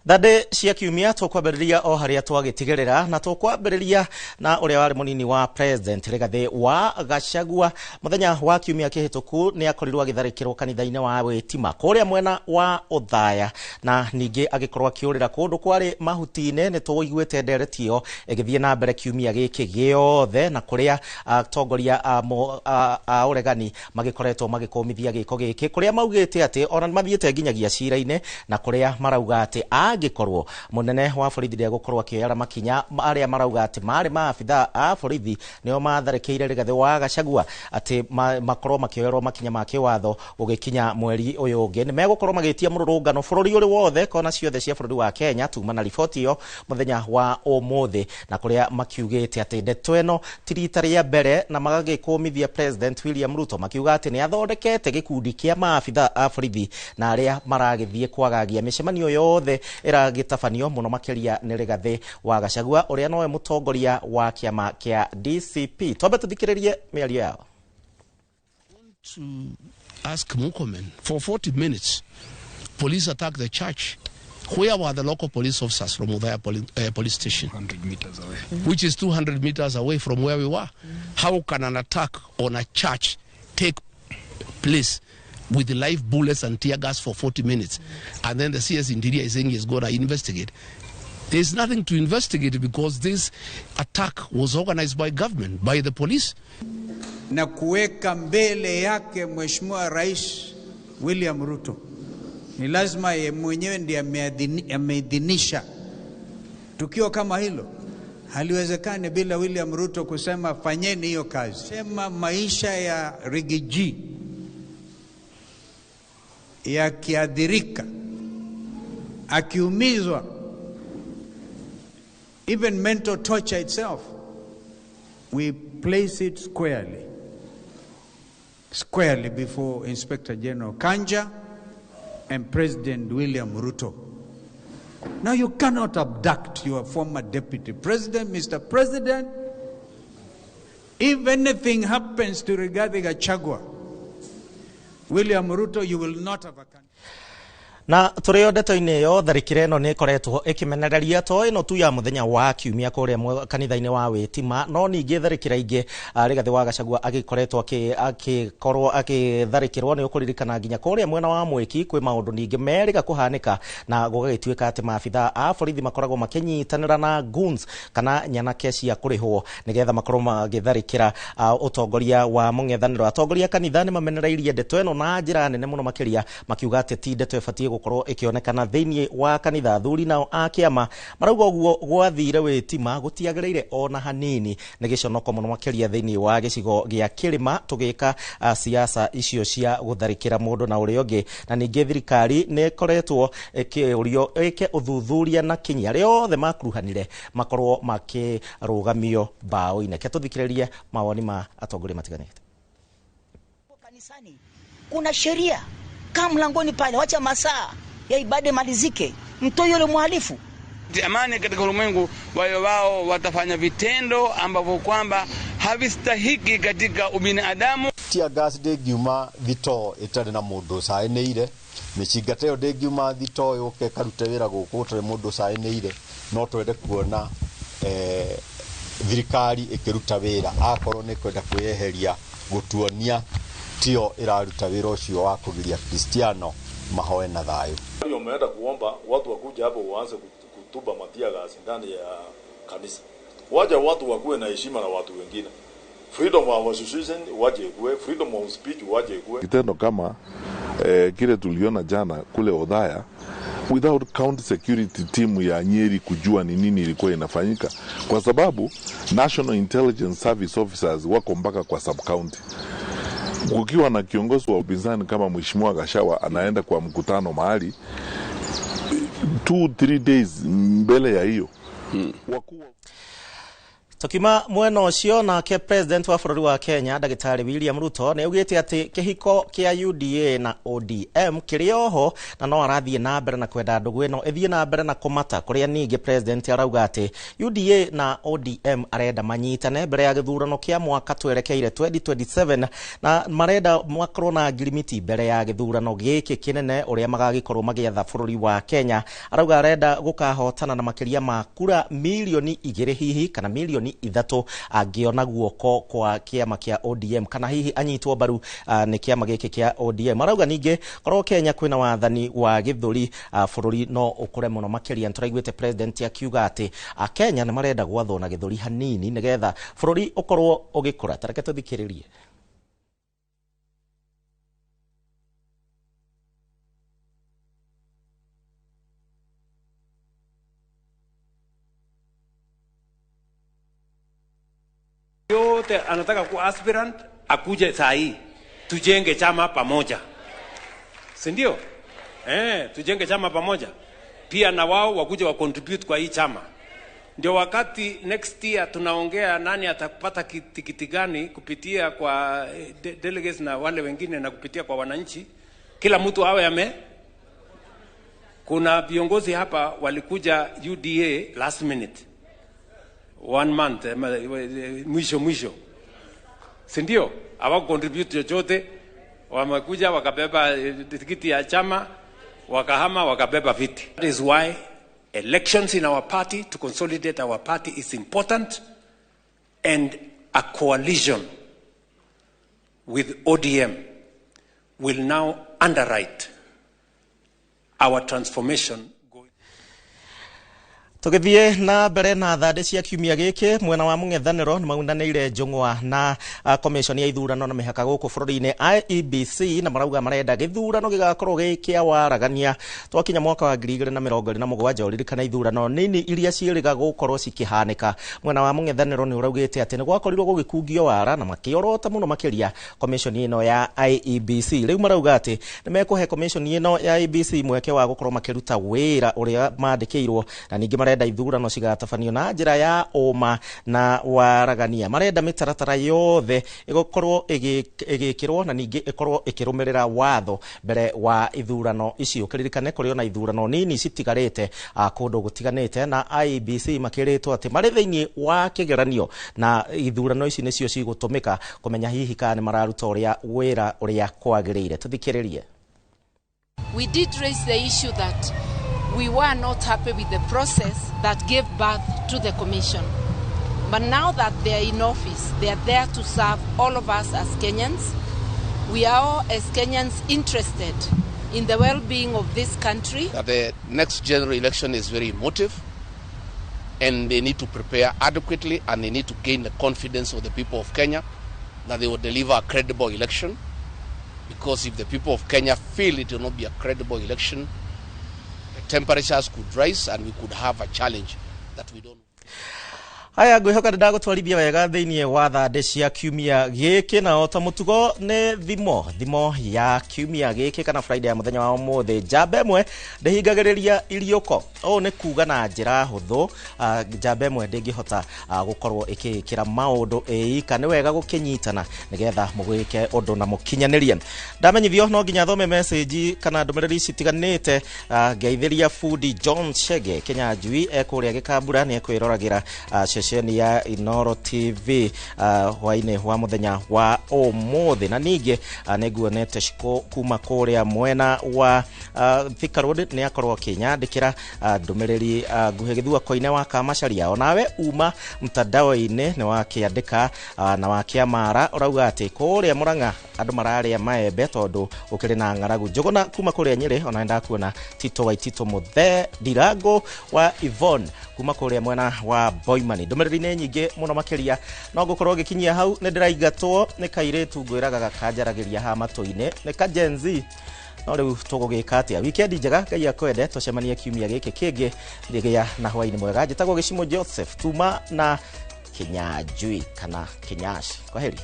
Thande cia kiumia tũkwambĩrĩria o harĩa twagĩtigĩrĩra na tũkwambĩrĩria na ũrĩa warĩ mũnini wa President Rigathĩ wa Gachagua. Mũthenya wa kiumia kĩhĩtũku nĩ akorirwo agĩtharĩkĩrwo kanitha-inĩ wa Wĩtima kũrĩa mwena wa Othaya, na ningĩ agĩkorwo akĩũrĩra kũndũ kwarĩ mahuti-inĩ. Nĩ tũiguĩte ndereti ĩyo ĩgĩthiĩ na mbere kiumia gĩkĩ gĩothe, na kũrĩa atongoria a ũregani magĩkoretwo magĩkũmithia gĩko gĩkĩ, kũrĩa maugĩte atĩ ona mathiĩte nginyagia cira-inĩ, na kũrĩa marauga atĩ angĩkorwo mũnene wa borithi ndegũkorwo akĩoyera makinya arĩa marauga atĩ marĩ maabitha a borithi nĩo matharĩkĩire Rigathĩ wa Gachagua, atĩ makorwo makĩoyerwo makinya ma kĩwatho gũgĩkinya mweri ũyũ ũngĩ. Nĩ megũkorwo magĩtia mũrũrũngano bũrũri ũrĩ wothe, kona ciothe cia bũrũri wa Kenya. Tuma na riboti ĩyo mũthenya wa ũmũthĩ, na kũrĩa makiugĩte atĩ ndeto ĩno ti rita rĩa mbere, na magagĩkũmithia President William Ruto makiuga atĩ nĩ athondekete gĩkundi kĩa maabitha a borithi na arĩa maragĩthiĩ kwagagia mĩcemanio yothe ĩragĩtabanio mũno makĩria nĩ Rigathĩ wa Gachagua ũrĩa nowe mũtongoria wa kĩama kĩa DCP. Twambe tũthikĩrĩrie mĩario yao. To ask Murkomen, for 40 minutes, police attacked the church. Where were the local police officers from Othaya police station? 200 meters away. Which is 200 meters away from where we were. How can an attack on a church take place with live bullets and tear gas for 40 minutes? And then the CS Interior is saying he's going to investigate. There's nothing to investigate because this attack was organized by government, by the police. Na kuweka mbele yake Mheshimiwa Rais William Ruto, ni lazima yeye mwenyewe ndiye ameidhinisha. Tukio kama hilo haliwezekani bila William Ruto kusema fanyeni hiyo kazi. Sema maisha ya Riggy G yakiadhirika, akiumizwa, even mental torture itself, we place it squarely before Inspector General Kanja and President William Ruto. Now you cannot abduct your former deputy president, Mr. President. If anything happens to Rigathi Gachagua, William Ruto, you will not have a country. Na tũrĩ o ndeto-inĩ ĩyo, tharĩkĩra ĩno nĩ ĩkoretwo ĩkĩmenereria to ĩno tu ya mũthenya wa kiumia kũrĩa kanitha-inĩ wa Wĩtima, no ningĩ tharĩkĩra ingĩ Rigathĩ wa Gachagua agĩkoretwo agĩkorwo agĩtharĩkĩrwo. Nĩ ũkũririkana nginya kũrĩa mwena wa Mwĩki kwĩ maũndũ ningĩ merĩga kũhanĩka, na gũgagĩtuĩka atĩ maabitha a borithi makoragwo makĩnyitanĩra na goons kana nyanake cia kũrĩhwo nĩgetha makorwo magĩtharĩkĩra ũtongoria wa mũng'ethanĩro. Atongoria kanitha nĩ mamenereirie ndeto ĩno na njĩra nene mũno makĩria, makiuga atĩ ti ndeto ĩbatiĩ gũkorwo ĩkĩonekana thĩinĩ wa kanitha. Athuri nao a kĩama marauga ũguo gwathire Wĩtima gũtiagĩrĩire ona hanini, nĩ gĩconoko mũno makĩria thĩinĩ wa gĩcigo gĩa kĩrĩma tũgĩka siasa icio cia gũtharĩkĩra mũndũ na ũrĩa ũngĩ. Na ningĩ thirikari nĩ ĩkoretwo ĩkĩũrio ĩke ũthuthuria na kinyi arĩa othe makuruhanire makorwo makĩrũgamio mbaũ-inĩ. Reke tũthikĩrĩrie mawoni ma atongoria matiganĩte. Kanisani kuna sheria, kaa mlangoni pale, wacha masaa ya ibada malizike, mtoe yule mhalifu. Amani katika ulimwengu, wao wao watafanya vitendo ambavyo kwamba havistahiki katika ubinadamu. Tear gas ndĩngiuma thitoo ĩtarĩ na mũndũ ũcaĩnĩire, mĩcinga ta ĩyo ndĩngiuma thitoo yũke ĩkarute wĩra gũkũ gũtarĩ mũndũ ũcaĩnĩire. No twende kuona thirikari ĩkĩruta wĩra, akorwo nĩ kwenda kwĩyeheria gũtuonia tio ĩraruta wĩra ũcio wa kũgiria Kristiano mahoe na thayũ. Umeenda kuomba watu wakuja hapo waanze kutuba matear gas ndani ya kanisa. Waja watu wakuwe na heshima na watu wengine. Freedom of association waje kuwe, freedom of speech waje kuwe. Kitendo kama kile tuliona jana kule Othaya, without county security team ya Nyeri kujua ni nini ilikuwa inafanyika, kwa sababu National Intelligence Service officers wako mpaka kwa sub county. Kukiwa na kiongozi wa upinzani kama Mheshimiwa Gachagua anaenda kwa mkutano mahali 2-3 days mbele ya hiyo wakuu. Tukima mwena ũcio, nake president wa bũrũri wa Kenya Ndagĩtarĩ William Ruto nĩ augĩte atĩ kĩhiko kĩa UDA na ODM kĩrĩ oho na no arathiĩ na mbere na kwenda ndũgũ ĩno ĩthiĩ na mbere na kũmata, kũrĩa ningĩ president arauga atĩ UDA na ODM arenda manyitane mbere ya gĩthurano kĩa mwaka twerekeire 2027, na marenda makorwo na ngirimiti mbere ya gĩthurano gĩkĩ kĩnene ũrĩa magagĩkorwo magĩatha bũrũri wa Kenya. Arauga arenda gũkahotana na makĩria ma kura 2 milioni hihi kana 3 milioni angĩona guoko kwa kĩama kĩa ODM kana hihi anyitwo mbaru nĩ kĩama gĩkĩ kĩa ODM. Arauga ningĩ korwo Kenya kwĩna wathani wa gĩthũri, bũrũri no ũkũre mũno makĩria. Nĩtũraiguĩte president akiuga atĩ Kenya nĩ marenda gwathwo na gĩthũri hanini nĩgetha bũrũri ũkorwo ũgĩkũra. Tareke tũthikĩrĩrie. Yote anataka kuwa aspirant akuje saa hii tujenge chama pamoja, si ndio? Tujenge chama pamoja pia na wao wakuje wa contribute kwa hii chama, ndio wakati next year tunaongea nani atapata tikiti gani kupitia kwa delegates na wale wengine na kupitia kwa wananchi, kila mtu awe ame. Kuna viongozi hapa walikuja UDA last minute, one month, mwisho mwisho, si ndio? Hawaku contribute chochote, wamekuja wakabeba tikiti ya chama, wakahama, wakabeba viti. That is why elections in our party to consolidate our party is important, and a coalition with ODM will now underwrite our transformation. Tũgĩthiĩ na mbere na thandĩ cia kiumia gĩkĩ, mwena wa mũng'ethanĩro nĩ maunanĩire njũng'wa na commission ya ithurano na mĩhaka gũkũ bũrũri-inĩ IEBC, na marauga marenda gĩthurano gĩgakorwo gĩ kĩa waragania twakinya mwaka wa 2027. Ũririkana ithurano nini iria ciĩrĩga gũkorwo cikĩhanĩka, mwena wa mũng'ethanĩro nĩ ũraugĩte atĩ nĩ gwakorirwo gũgĩkungio wara na makĩorota mũno makĩria commission ĩno ya IEBC. Rĩu marauga atĩ nĩ mekũhe commission ĩno ya IEBC mweke wa gũkorwo makĩruta wĩra ũrĩa mandĩkĩirwo, na ningĩ marenda ithurano cigatabanio na njĩra ya ũma na waragania. Marenda mĩtaratara yothe ĩgũkorwo ĩgĩkĩrwo na ningĩ ĩkorwo ĩkĩrũmĩrĩra watho mbere wa ithurano icio. Kĩririkane kũrĩ ona ithurano nini citigarĩte kũndũ gũtiganĩte, na IEBC makĩrĩtwo atĩ marĩ thĩinĩ wa kĩgeranio na ithurano ici nĩcio cigũtũmĩka kũmenya hihi kana nĩ mararuta ũrĩa wĩra ũrĩa kwagĩrĩire. Tũthikĩrĩrie. We did raise the issue that we were not happy with the process that gave birth to the commission. But now that they are in office, they are there to serve all of us as Kenyans. We are all, as Kenyans, interested in the well-being of this country. That the next general election is very emotive and they need to prepare adequately and they need to gain the confidence of the people of Kenya that they will deliver a credible election. Because if the people of Kenya feel it will not be a credible election, the temperatures could rise and we could have a challenge that we don't. Haya, ngwihoka nĩ ndagũtwarithia wega thĩinĩ wa thandĩ cia kiumia gĩkĩ, na o ta mũtugo nĩ thimo ya kiumia gĩkĩ kana Friday ya mũthenya wa ũmũthĩ: njamba ĩmwe ndĩhingagĩrĩria iriũko. Ũũ nĩ kuga na njĩra hũthũ, njamba ĩmwe ndĩngĩhota gũkorwo ĩkĩĩkĩra maũndũ ĩika. Nĩ wega gũkĩnyitana nĩgetha mũgĩke ũndũ na mũkinyanĩrie. Ndamenyithio no nginya thome message kana ndũmĩrĩri citiganĩte. Ngeithĩria bundi John Chege Kinyanjui ekũrĩa Gĩkambura, nĩ ekwĩroragĩra ceceni ya Inoro TV hwainĩ wa mũthenya wa ũmũthĩ. Na ningĩ nĩ nguonete Ciko kuma kũrĩa mwena wa Thika Road, nĩ akorwo akĩnyandĩkĩra ndũmĩrĩri nguhĩ. Gĩthua Koine wa Kamacaria, onawe uma mtandao-inĩ nĩ wakĩandĩka na wakĩamara, ũrauga atĩ kũrĩa Mũrang'a andũ mararĩa maembe tondũ ũkĩrĩ na ng'aragu. Njũgũna kuma kũrĩa Nyĩrĩ, ona ndakuona. Tito wa Tito Mũthe Ndirango wa Yvonne kuma kũrĩa mwena wa Boimani. Ndũmĩrĩri nĩ nyingĩ mũno makĩria, no ngũkorwo ngĩkinyia hau. Nĩ ndĩraingatwo nĩ kairĩtu ngwĩraga gakanjaragĩria ha matũ-inĩ, nĩ ka Gen Z, no rĩu tũgũgĩka atĩa? Wikendi njega, Ngai akwende, tũcemanie kiumia gĩkĩ kĩngĩ. Gĩa na hwainĩ mwega. Njĩtagwo Gĩcimo Joseph, tuma na Kinyanjui kana Kinyash. Kwaheri.